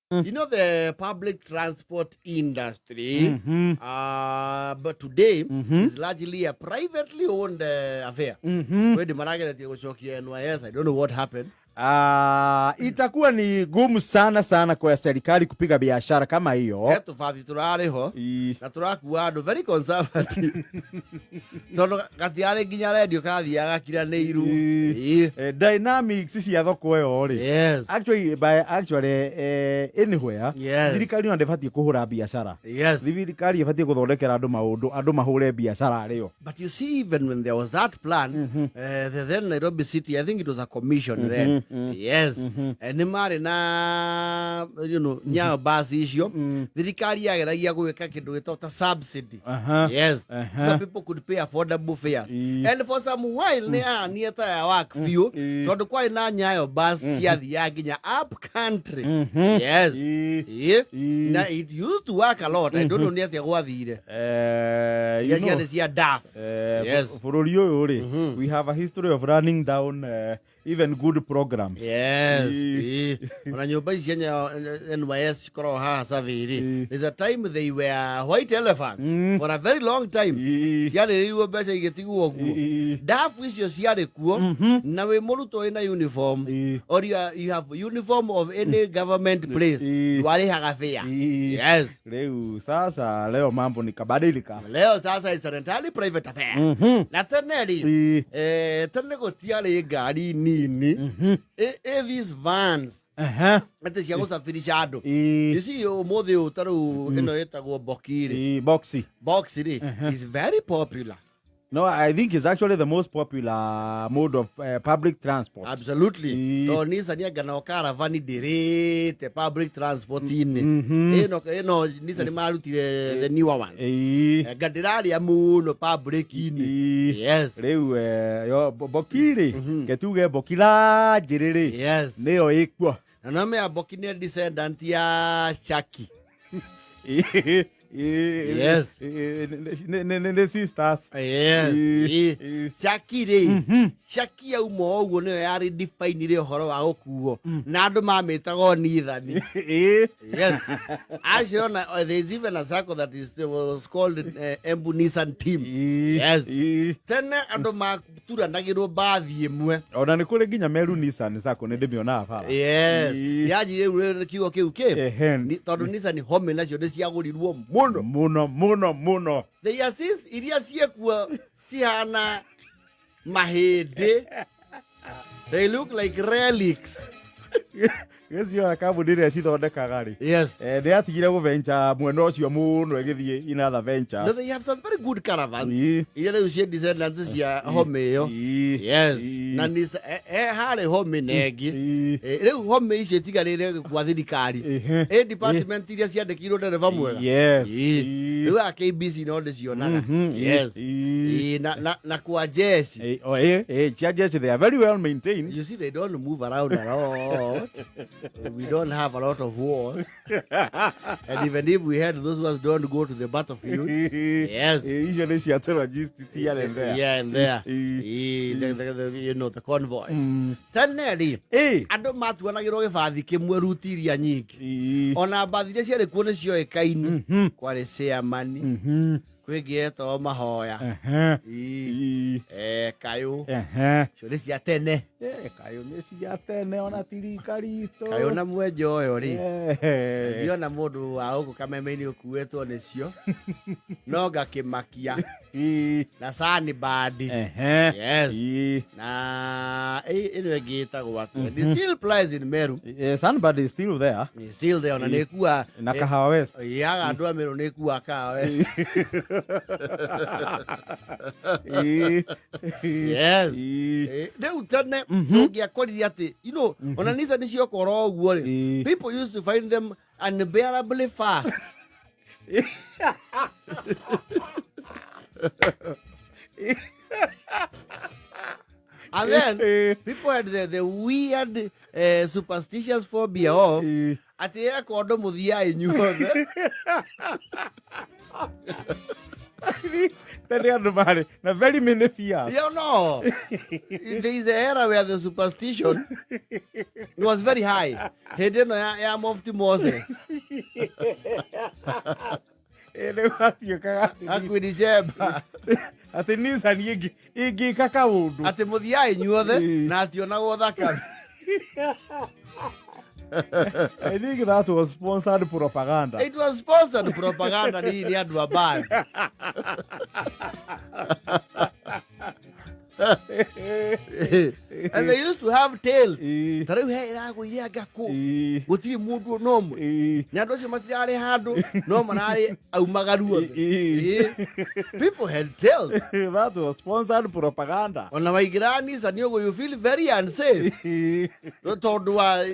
You know the public transport industry, but today is largely a privately owned affair. Kwĩ marageretie gũcokia NYS. I don't know what happened. Itakuwa ni gumu sana sana kwa serikali kupiga biashara kama hiyo. He tũbathi tũrarĩ ho na tũrakua andũ very conservative tondũ gatiarĩ nginya redio kathiaga kiranĩirwo. Dynamics cia thoko ĩyo rĩ, actually by actually anywhere, thirikari ona ndĩbatiĩ kũhũra biacara. Thirikari ĩbatiĩ gũthondekera andũ maũndũ, andũ mahũre biacara rĩo. But you see, even when there was that plan, the then Nairobi City, I think it was a commission then. Yes. Nĩ marĩ na Nyayo bus icio. Thirikari yageragia gwĩka kĩndũ gĩtagwo ta subsidy. Yes. So that people could pay affordable fares. And for some while nĩ yahanie ta ya work biũ tondũ kwarĩ na Nyayo bus ciathiaga nginya up country. Yes. Na it used to work a lot. I don't know nĩ atĩa gwathire. You Iria know, ciarĩ cia DAF. Bũrũri ũyũ rĩ, we have a history of running down even good programs. Ona nyũmba ici cia NYS cikoragwo haha Survey rĩ, there's a time they were white elephants for a very long time. Ciarĩrĩirwo mbeca igĩtigwo guo. Ndabu icio ciarĩ kuo na wĩ mũrutwo wĩna uniform or you have uniform of any government place, ndwarĩhaga fare. Rĩu sasa leo mambo ni kabadilika. Leo sasa it's an entirely private affair. Na tene rĩ, tene gũtiarĩ ngari nini. These vans atĩ cia gũcabirisha andũ. You see, ũmũthĩ ũyũ ta rĩu ĩno ĩtagwo boki rĩ, Boxy. Box rĩ is very popular. No, I think it's actually the most popular mode of public transport. Absolutely. Tondũ Nissan anga no caravan ndĩrĩte public transport-inĩ. Ĩno Nissan marutire the newer ones. Anga ndĩrarĩa mũno public-inĩ. Rĩu yo boki rĩ, ketuge boki la njĩrĩ rĩ, nĩyo ĩkuo. Na no mea boki nĩ descendant ya Shaki. Nĩ sisters. Shaki rĩ, Shaki yauma o ũguo nĩyo yarĩ define ũhoro wa gũkuo na andũ mamĩtaga o Nissan. Yes. Actually, there's even a circle that was called Embu Nissan Team. Tene andũ maturanagĩrwo mbathi ĩmwe. Ona nĩ kũrĩ nginya Meru Nissan Sacco, nĩ ndĩmĩonaga bara. Yanjirie rĩu kiugo kĩu kĩ tondũ Nissan Home nacio nĩ ciagũrirwo mũno. Mũno mũno mũno. They are since iria ciekuo cihana mahĩndĩ. They look like relics. Gĩcio kambuni ĩrĩa cithondekaga rĩ, nĩ yatigire gũventure mwena ũcio mũno ĩgĩthiĩ in other ventures. No, they have some very good caravans. Iria rĩu ciĩ descendants cia Home ĩyo. Na harĩ Home na ĩngĩ. Rĩu Home icio itigarĩre kwa thirikari. Ĩ department iria ciandĩkirwo ndereba mwega. Rĩu a KBC no ndĩcionaga. Na kwa jeshi. Oh, cia jeshi, they are very well maintained. You see, they don't move around a lot. We don't have a lot of wars. And even if we had, those ones don't go to the battlefield. Icio nĩ cia logistics here and there. Yeah, and there. The convoys. Tene rĩ, andũ matuanagĩrwo gĩbathi kĩmwe ruti iria nyingĩ. Ona mbathi iria ciarĩ kuo nĩ cioĩkaine. Kwarĩ chairman, kwĩ ĩngĩ yetagwo mahoya. Kayũ. Icio nĩ cia tene. Kayũ nĩ cia tene ona tirika ritũ. Kayũ na mwenja ũyũ rĩ, ndiona mũndũ wa gũkũ kameme-inĩ ũkuĩtwo nĩcio no ngakĩmakia na Sunbird. Na ĩno ĩngĩ ĩtagwo atĩa? It still plies in Meru. Sunbird is still there. It's still there ona nĩ ĩkua Na Kahawa West. Yaga andũ a Meru nĩ ĩkua Kahawa West. Rĩu tene ũngĩakorire atĩ ona Nissan ciokora ũguo rĩ, people used to find them unbearably fast. And then people had the weird superstitious phobia of atĩ eka ũndũ mũthiaga inyuothe. Tene andũ marĩ na very many fears. You know, there is a era where the superstition was very high. Hĩndĩ ĩno ya Mufti Moses. Ĩ, rĩu hatuĩkaga atĩ Akuini Sheba. Atĩ Nissan ĩngĩka kaũndũ. Atĩ mũthiaga inyuothe na ationagwo thakame. I think that was sponsored propaganda. It was sponsored propaganda nĩ andũ a band. And they used to have tails. Ta rĩu he ĩragũire anga kũ. Gũtirĩ mũndũ ona ũmwe. Na andũ acio matirarĩ handũ no mararĩ aumagaru othe. People had tails. That was sponsored propaganda. Ona waingĩra Nissan ũguo you feel very unsafe. Tondũ wa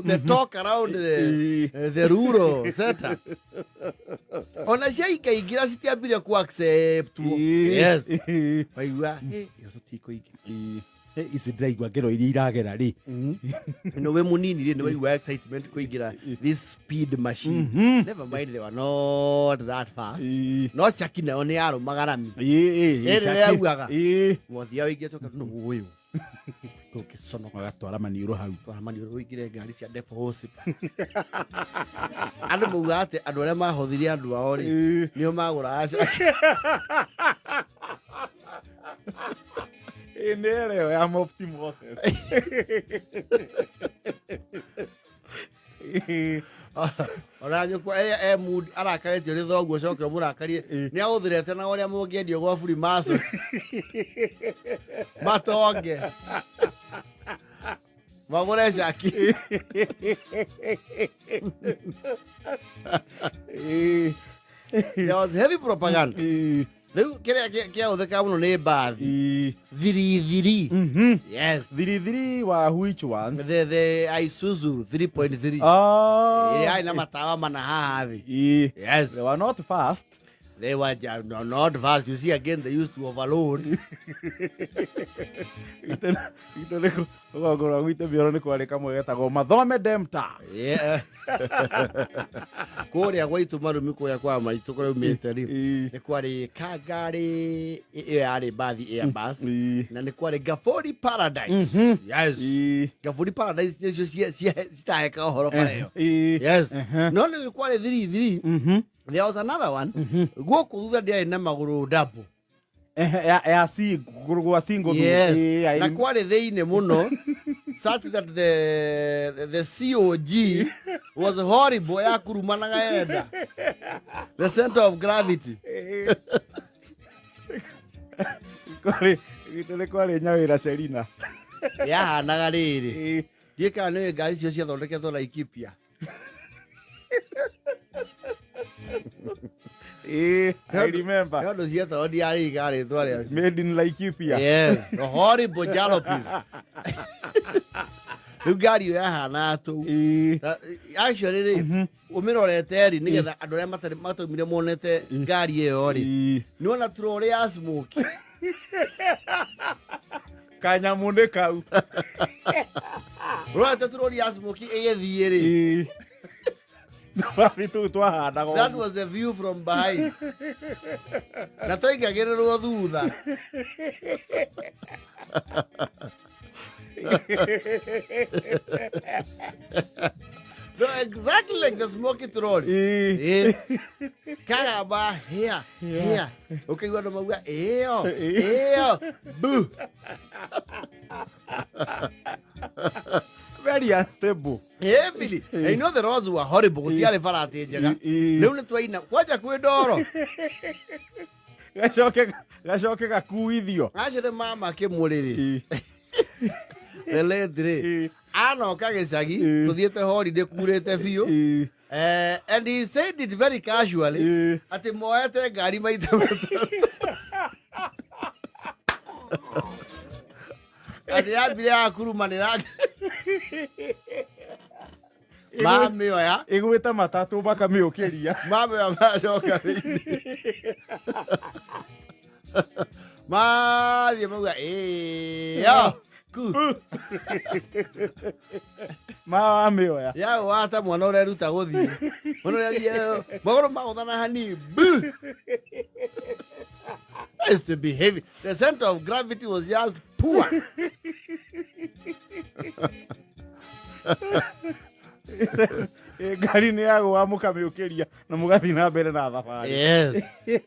the talk around the rural setup. Ona ciaikaingĩra citiambire ku accept. Yes. Waigua, ĩyo tũtikũingĩra. Ici ndĩraigua ngero iria iragera rĩ. No we munini rĩ, nĩ waigua excitement kũingĩra this speed machine. Never mind, they were not that fast. No chaki nayo nĩ yarũmaga rami. Ĩrĩ yaugaga. Mwathia waingĩra tũka nũ ũyũ. Tũngĩconoka. Magatwara maniũrũ hau. Twara maniũrũ ũingĩre ngari cia Devil Worship. Andũ maugaga atĩ andũ arĩa mahothirie andũ ao rĩ, nĩo magũraga caki. Ĩ, nĩ ĩrĩa ya Mufti Moses. Ona nyũkwa ĩrĩa e mood arakarĩtio nĩ thoguo ũcoke ũmũrakarie nĩ agũthirete na ũrĩa mũngĩendio gwa Freemason. Matonge. Magũre caki. There was heavy propaganda. Rĩu kĩrĩa kĩahũthĩkaga mũno nĩ mbathi. 33. Yes. 33 wa which one? The Isuzu 3.3. Oh. Ĩrĩa yarĩ na matawa mana haha thĩ. Yes. They were not fast. They were no, not fast. You see, again, they used to overload. Rũgongo rwa gwitũ Mĩoro nĩ kwarĩ kamwe getagwo Mathome Demta. Yeah. Kũrĩa gwaitũ Marumi kũrĩa kwa maitũ kũrĩa umĩte rĩ, nĩ kwarĩ Kangari, ĩyo yarĩ mbathi Airbus, na nĩ kwarĩ Gabori Paradise. Yes. Gabori Paradise nĩcio citahekaga ũhoro bara ĩyo. Yes. No nĩ kwarĩ 33. There was another one. Gũkũ thutha ndĩarĩ na magũrũ double. Ya gwa single. Yes. Na kwarĩ thĩinĩ mũno such that the COG was horrible ya kurumanaga yenda. The center of gravity. Kwarĩ gitũ kwarĩ Nyawĩra Selina. Yahanaga rĩrĩ. Ndiũĩ kana nĩũĩ ngari icio ciathondeketwo Laikipia. I remember. He ũndũ cietagwo ndiarĩiga rĩtwa rĩacio. Made in Laikipia. Yes, the horrible jalopies. Rĩu ngari ĩyo yahanaga tũu. Actually rĩ, ũmĩrorete rĩ, nĩgetha andũ arĩa matarĩ mataumire monete ngari ĩyo rĩ, nĩwona turore ya smoky. Kanyamũ nĩ kau. Ũrorete turori ya smoky ĩgĩthiĩ rĩ. Tũbathi tũu twahandaga That ũguo. was the view from behind. Na twaingagĩrĩrwo thutha. No, exactly like the smoky trolley. Karaba here, here. Ũkaigua andũ mauga ĩyo, ĩyo, bu. Very unstable. Heavily. And you know the roads were horrible. Gũtiarĩ bara atĩ njega. Rĩu nĩ twaina kwanja kwĩ ndoro. Gacoke gakuithio. Actually mama kĩmũrĩrĩ. The late rĩ. Anoka gĩcagi tũthiĩte holiday kurĩte biũ. And he said it very casually. Atĩ moete ngari maita matatũ. Atĩ yambire yakurumanĩra. Mamĩoya. Ĩgwĩte matatũ makamĩũkĩria. Mamĩoya macoka thĩinĩ. Mathiĩ mauga ĩyo ku. Mamĩoya. Ya wata mwana ũreruta gũthiĩ. Mwana ũrĩa athiĩ magũrũ magũthana hanini. Bu. Used to be heavy. The center of gravity was just poor. Ngari nĩ yagũa mũkamĩũkĩria na mũgathiĩ na mbere na thabarĩ. Yes.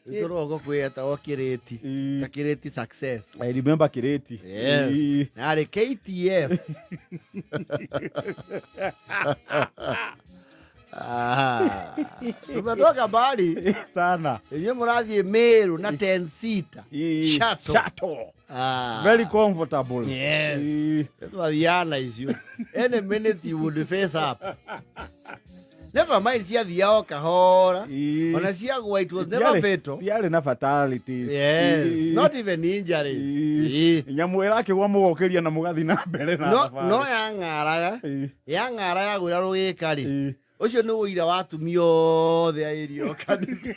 Tũrongo kwĩyetagwo Kĩrĩti. Ta Kĩrĩti Success. I remember Kĩrĩti. Yes. Yarĩ KTF. Ah. Tumetoka mbali. Sana. Inyuĩ mũrathiĩ Meru na 10 seater. Shuttle. Shuttle. Ah. Very comfortable. Yes. Twathiaga na icio. Any minute you would face up. Never mind ciathiaga o kahora. Ona ciagwa it was never fatal. Tiarĩ na fatalities. Yes. Not even injuries. Nyamũ ĩrakĩgwa mũgokĩria na mũgathiĩ na mbere na No thabarĩ. no yang'araga. Yang'araga gwĩra rũgĩka rĩ. Ũcio nĩ ũira wa atumia othe a ĩrio kanitha.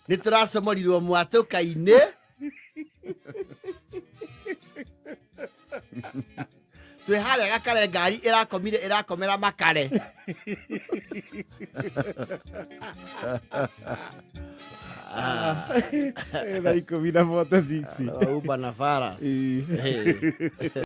Nĩ tũracomorirwo mwatũka-inĩ. Twĩ harĩa gakare ngari ĩrakomire ĩrakomera makare. Thaa 10:46. Uber na faras.